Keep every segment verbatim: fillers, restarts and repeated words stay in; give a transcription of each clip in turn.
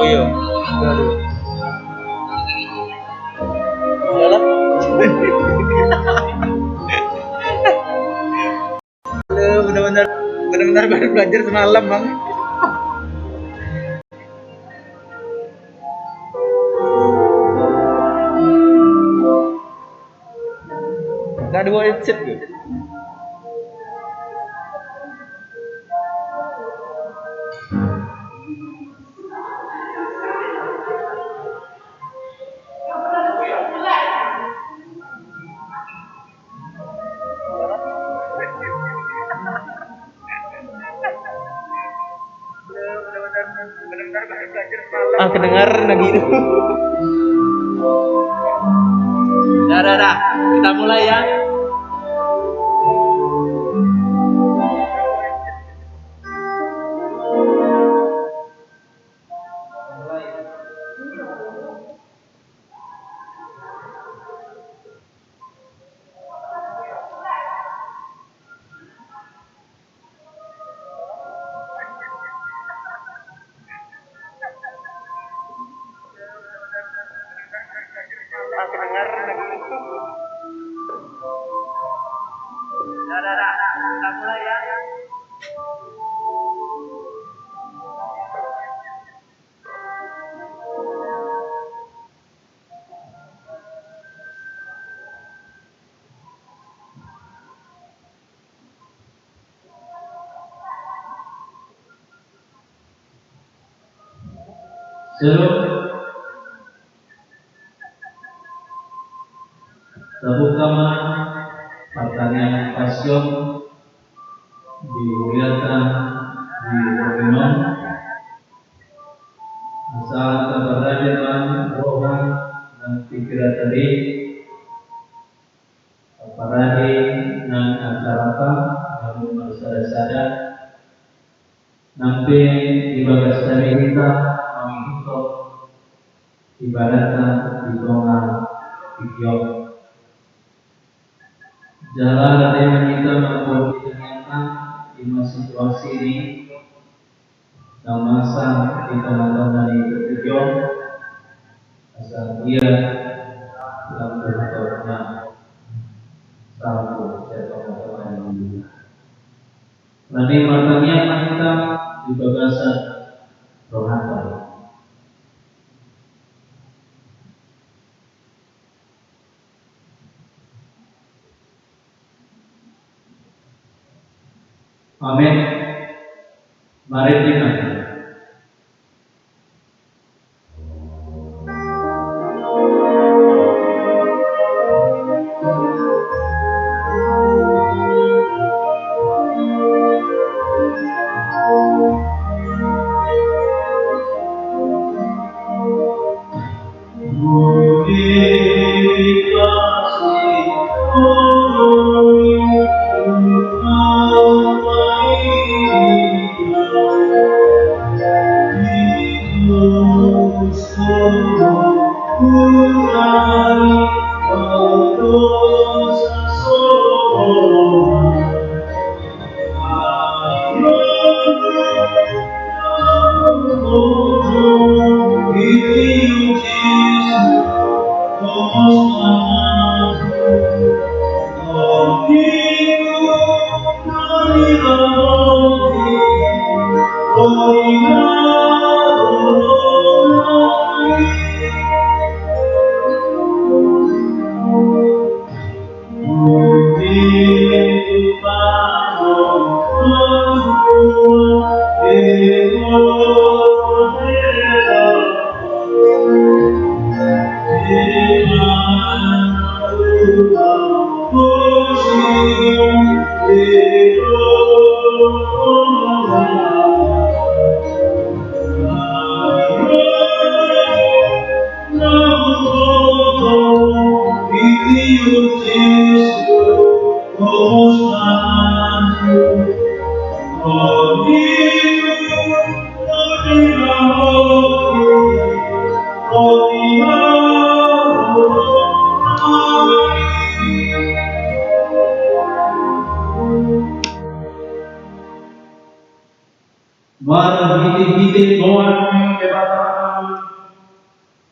Iyo. Aduh. Iyalah. Halo, benar-benar, benar-benar baru belajar semalam, Bang. Nggak ada headset gue. Ah, kedengar lagi. Dah, dah, dah. Kita mulai ya. Shalom. Tabuka ma partangiangan Pasion di hurianta di Borneo. Asa taparade ma roha nang pingkiran tadi. Taparade nang acaranta, namun marsada-sada, nang pe di bagas tadi hita mangihuthon ibadahta di tonga tingki on. Jala rade ma hita mamboan di tangiangta di situasi ni na masa di tonga-tonga ni portibi on, asa ia lam Tuhan Tuhan salpu sian tonga-tonga ni portibi. Rade martangiang ma hita di bagasan rohanta. Amen. Mari kita.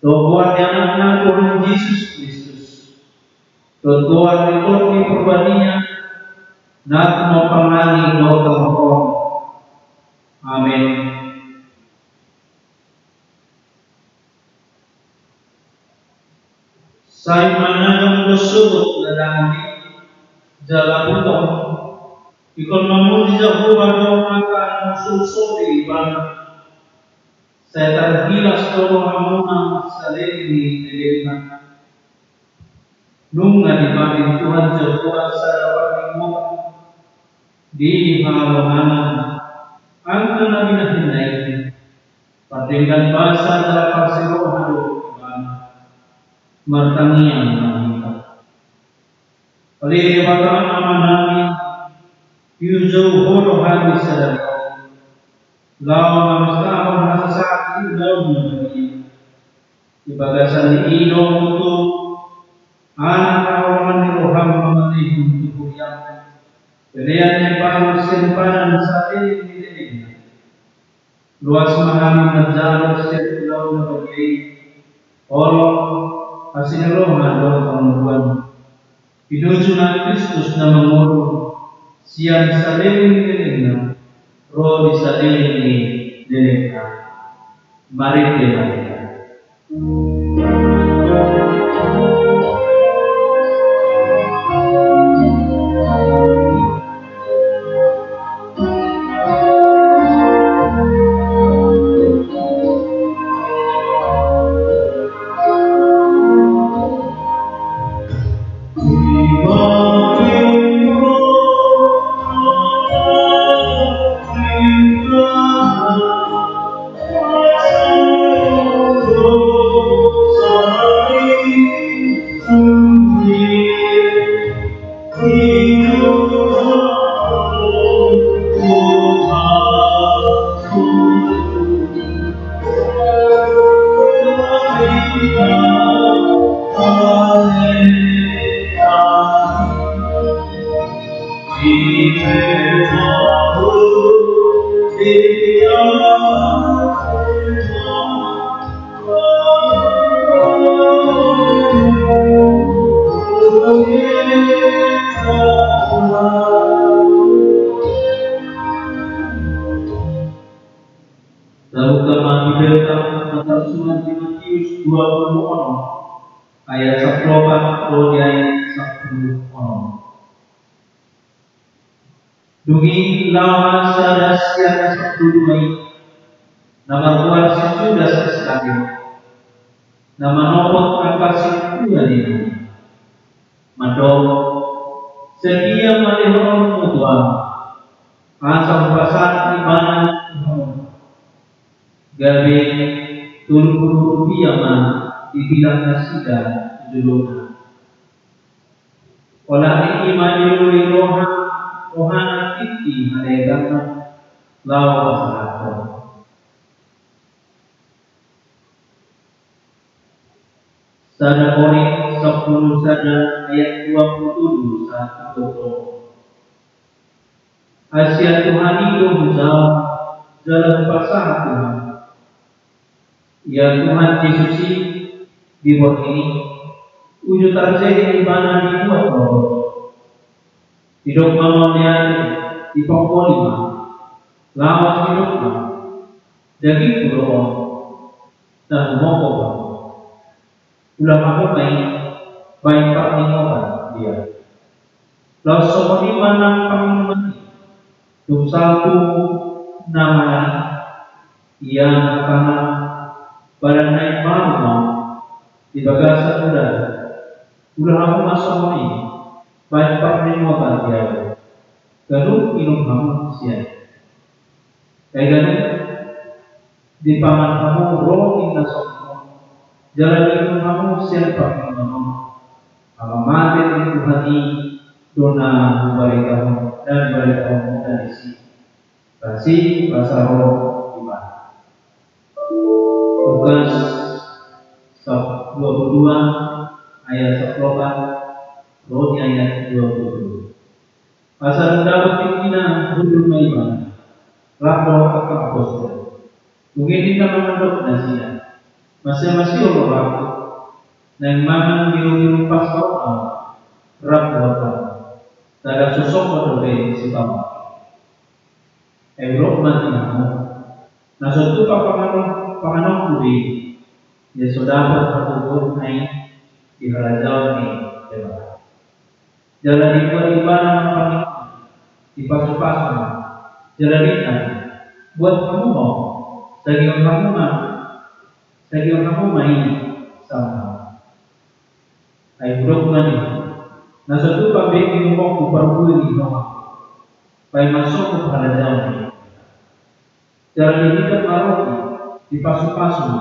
dohot goar ni Anakna Tuhan Jesus Kristus, dohot goar ni Tondi Porbadia, na tumompa langit dohot tano on. Amen. Sai manangihon do sogot na dangol i, jala butong, ingkon mamuji Jahowa do angka na so sole ibana. Sai tarhilas do rohamuna saleleng ni lelengna. Nunga dipatik Tuhan Jahowa sada parningotan di halongangan angka na binahenna i. Pardenggan basa jala parsiroha do ibana. Martangiang ma hita. Ale Debata Amanami, diujou Ho do hami sadari on laho mamestahon hasasahat ni ulaon na badia. Di bagasan ni i do tutu, anak na holongan ni roham mangalehon tu huriam, pelean ni palu sian padan saleleng ni lelengna. Loas ma hami manjalo sian ulaon na badia i, holong, asi ni roha dohot panguruan. Pinuju na Kristus na mangolu sian saleleng ni lelengna ro di saleleng ni lelengna. Marende ma hita. Tabuka ma Bibelta, na tarsurat di Matius dua pulu onom, ayat sampulu opat ro di ayat sampulu onom. Dung i laho ma sada sian na sampulu dua i, na margoar si Judas Iskariot, na manopot angka sintua ni Ibana, mandok: Sadia ma lehononmu tu ahu, asa hupasahat ibana tu hamu? Gabe tolu pulu rupia ma dibilang nasida tu jolona. Olat ni i ma dilului roha, rohana tingki haleganna laho pasahathon. Sada Korint sampulu sada ayat dua pulu tolu sahat dua pulu opat. Asi Tuhan i do hujalo, jala hupasahat Tuhan. Ia Tuhan Jesus i di borngin i, uju tarjehit ibana di dua toru. Didok ma mauliate, dipongoli ma, laos didok ma: Dagingku do on, na humongkop hamu. Ulaon hamu ma i baen parningotan di ahu. Laos songon i ma nang panginuman i, dung salpu na manang i. Ia hatana: Badanna i marmar di bagasan ulaon. Ulaon hamu ma songon i baen parningotan di ahu. Ganup inum hamu sian i. Ai ganup dipangan hamu ro ni na songon on, jala diinum hamu sian panginuman on, asa mate ni Tuhan i do na hubaritahon, na dibaritahon hita disi. Asi basa roha ni Tuhan. Lukas sab-, dua pulu dua ayat sampulu opat ro di ayat dua pulu tolu. Asa dung dapot tingkina, hundul ma ibana, rap dohot angka apostel. Dung i ninna ma mandok nasida: Masimasihon rohangku, naeng mangan birubiru Paskah on ahu, rap dohot hamu, tagan so songon on dope sipanganon. Ai hudok ma di hamu, na so tupa panganon, panganonku do i, ia so dapot hatubuan i di harajaon ni Debata. Jala dibuat ibana ma pangidoan, dipasupasu ma, jala ninna, buat hamu ma on, sagihon hamu ma, sagihon hamu ma i sama. Ai hudok ma di hamu, na so tupa be inumon parbuena ni rohangku, paima songon harajaon ni Debata. Jala dihidat ma roti, dipasupasu ma,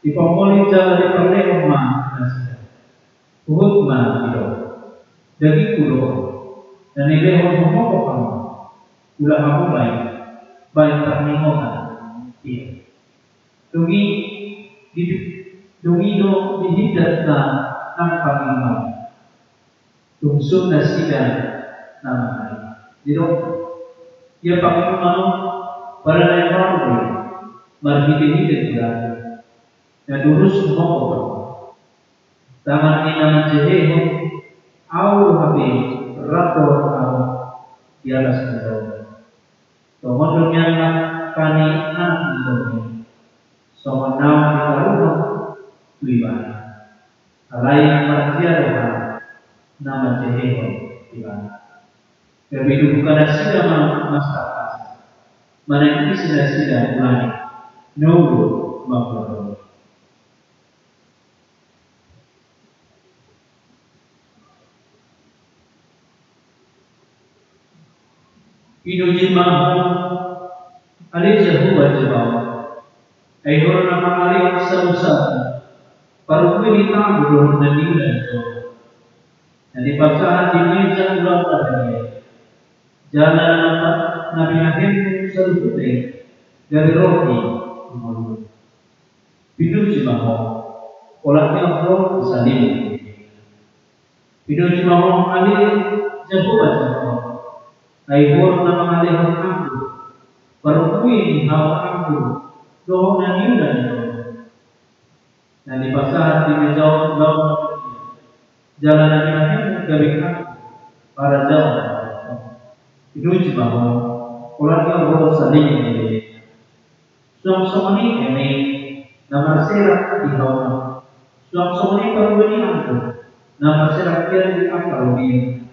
dipamoli jala diparlehon ma nasida. Huhut ma didok, dagingku do on, na nilehon hamu tu hamu, ulaon hamu ma i bahen parningotan. Ia. Dung i di-, dung i do dihidat na nang panginuman. Dung sun nasida na mangan i, didok, ia panginuman on, pala na imbaru do i, marhitehite goarna, na durus humophop tangan ni na manjehehon ahu do hape rap dohot hamu di atas ni joro on. Tongon do nian langka ni Anak ni Jolma i, songon naung ditaruhon tu ibana. Alai mardia do hata na manjehehon ibana. Gabe dibuka nasida ma mastangkasna, manang ise nasida, ulaon na olo mangulahon. Pinuji ma Ho, ale Jahowa Zebaot, ai Ho do na mangalehon salusalu parbue ni tabo dohot na niula ni jolma, na dipasahat di mesa ulaon na badia i, jala na, na binahenmu saluhutna i gabe roti ni ngolu. Pinuji ma Ho, olat ni on ro di salelenglelengna. Pinuji ma Ho ale Jahowa Zebaot, ai Ho do na mangalehon anggur, parbue ni haor anggur dohot na niula ni jolma, na dipasahat di mesa on ulaon na badia i, jala na binahenmu gabe harajaon. Pinuji ma Ho, olat ni on ro di salelenglelengna. Suang songon i eme na marserak di haor, suang songon i parbue ni anggur na marserak hian di angka robean,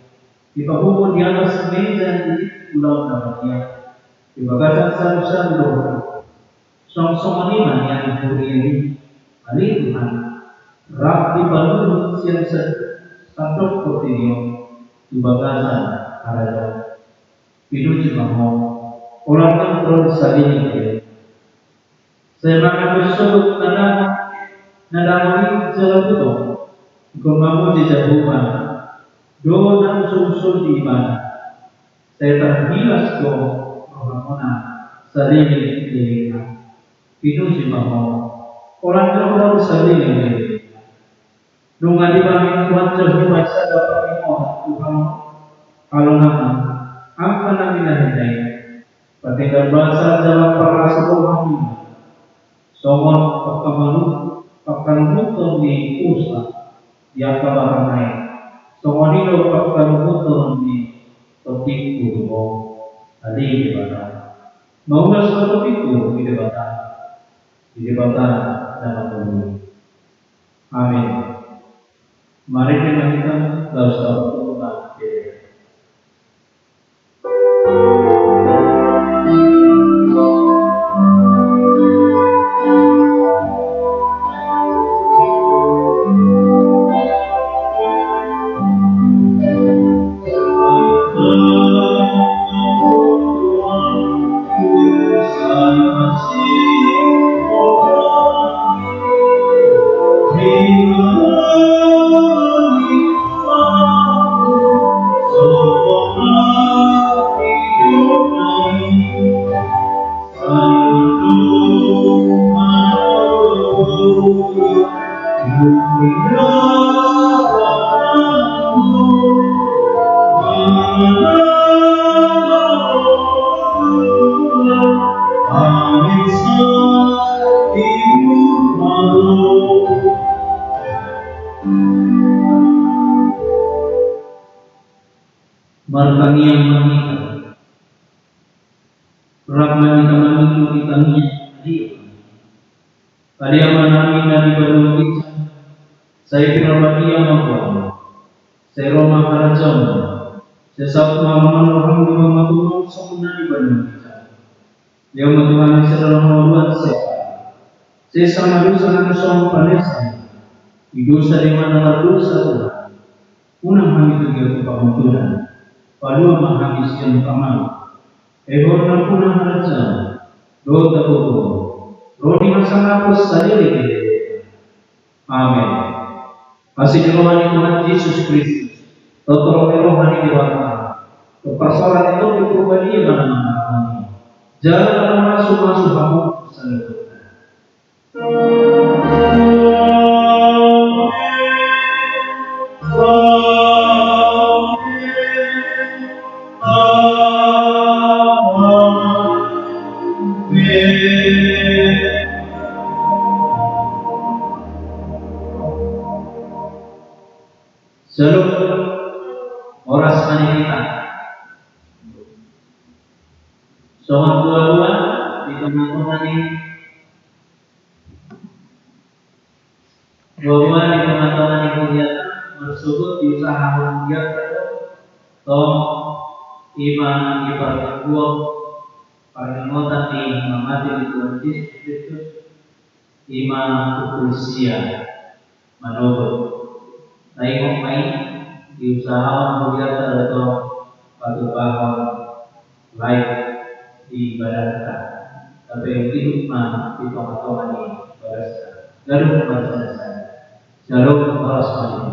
dipapungu di atas mesa di ulaon na badia, di bagasan salusalu dohot. Suang songon i ma nian huria i, ale Tuhan, rap dipaluhut sian sa-, sandok portibi on tu bagasan harajaon. Pinuji ma Ho, olat ni on ro di salelenglelengna. Sai mangan do sogot na dang-, na dangol i jala buto, ingkon mamuji Jahowa do na usul-usul di ibana. Sai tarhilas do rohamuna salelenglelengna. Pinuji ma Ho, olat ni on ro di salelenglelengna. Nunga dibahen Tuhan Jahowa i sada parningotan tu hamu, ale Amang, angka na binahenna i, patenggan basa jala parlas roha ni ibana. Songon pangkalu-, pangkalumuton ni usa di angka baranna i, songon i do pangkalumuton ni tondingku tu Ho, ale Debata. Mauas ma tondingku di Debata, di Debata na mangolu i. Amen. Marende ma hita, laos tapapungu ma. Martangiang ma hita. Rap ma hita mangido di tangiang. Adia ma hami na di banua ginjang, sai pinarbadia ma goarmu, sai ro ma harajaonmu, sai saut ma roham di banua tonga on songon na di banua ginjang. Lehon ma tu hami sadari on hangoluan siapari. Sesa ma dosa nami songon panesanami di dosa ni angka na mardosa tu hami. Unang hami togihon tu pangunjunan. Palua ma hami sian pangago. Ai Ho do nampuna harajaon dohot hagogoon, ro di hasangapon saleleng ni lelengna. Amen. Asi ni roha ni Tuhan Jesus Kristus, torop ni roha ni Debata, parsaoran ni Tondi Porbadia ma na mangarahon i, jala na mamasumasu hamu saluhutna. Shalom. Horas ma di hita. Songon dua-dua di tengah-tengah ni Dua-dua di tengah-tengah ni huriata, marsogot di usaha huriata do tong, ima di parmingguon, parningotan ni mamate ni Tuhan Jesus Kristus, ima pukul sia manogot. Taingot ma i, di usaha huriata do tong, patupahon live di ibadahta. Tapi hidup ma di tengah-tengah ni ibadahta. Gabe ma sada-sada. Shalom, horas ma di